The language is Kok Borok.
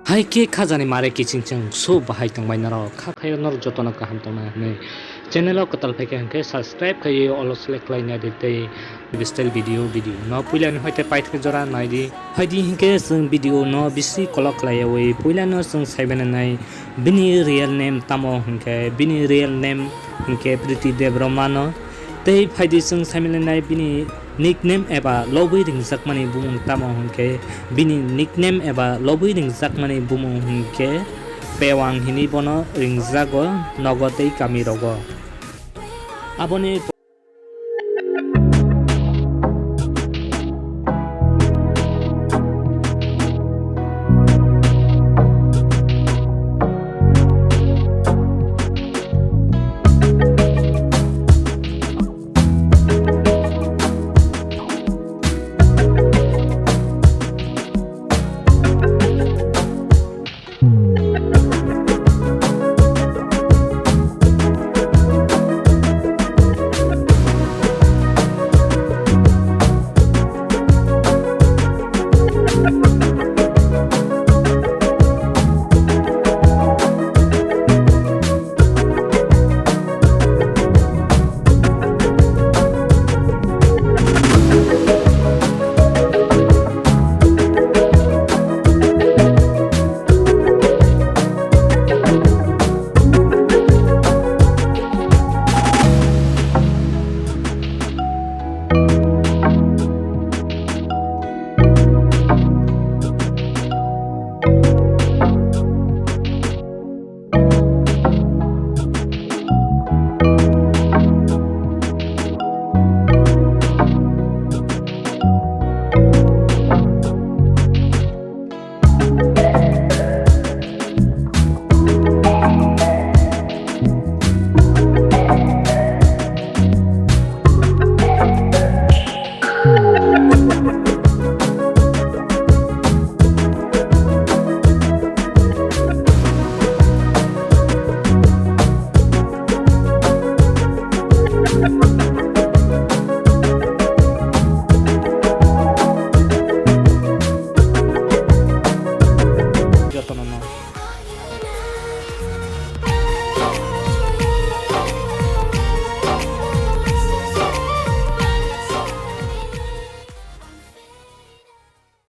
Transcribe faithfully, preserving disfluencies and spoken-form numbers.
Hai khe khajani mare kiching chwng su bahai tongbai norok, kha khayo norok jotono kaham tongna hinwi. Channel o kwtal phaikha hinkhe subscribe khaiwi olo select khlaina di tei style video video no puilani hoite paithak jora naidi. Phaidi hinkhe chwng video no bisi kolok khlaiyawi puilano chwng saimananai bini real name tamo hinkhe bini real name hinkhe Priti Debbarma no. Tei phaidi chwng saimananai bini nickname eba lobwi ringjakmani bumung tamo hinkhe bini nickname eba lobwi ringjakmani bumung hinkhe Pewang hinwi bono ringjago nogo tei kamirogo. Aboni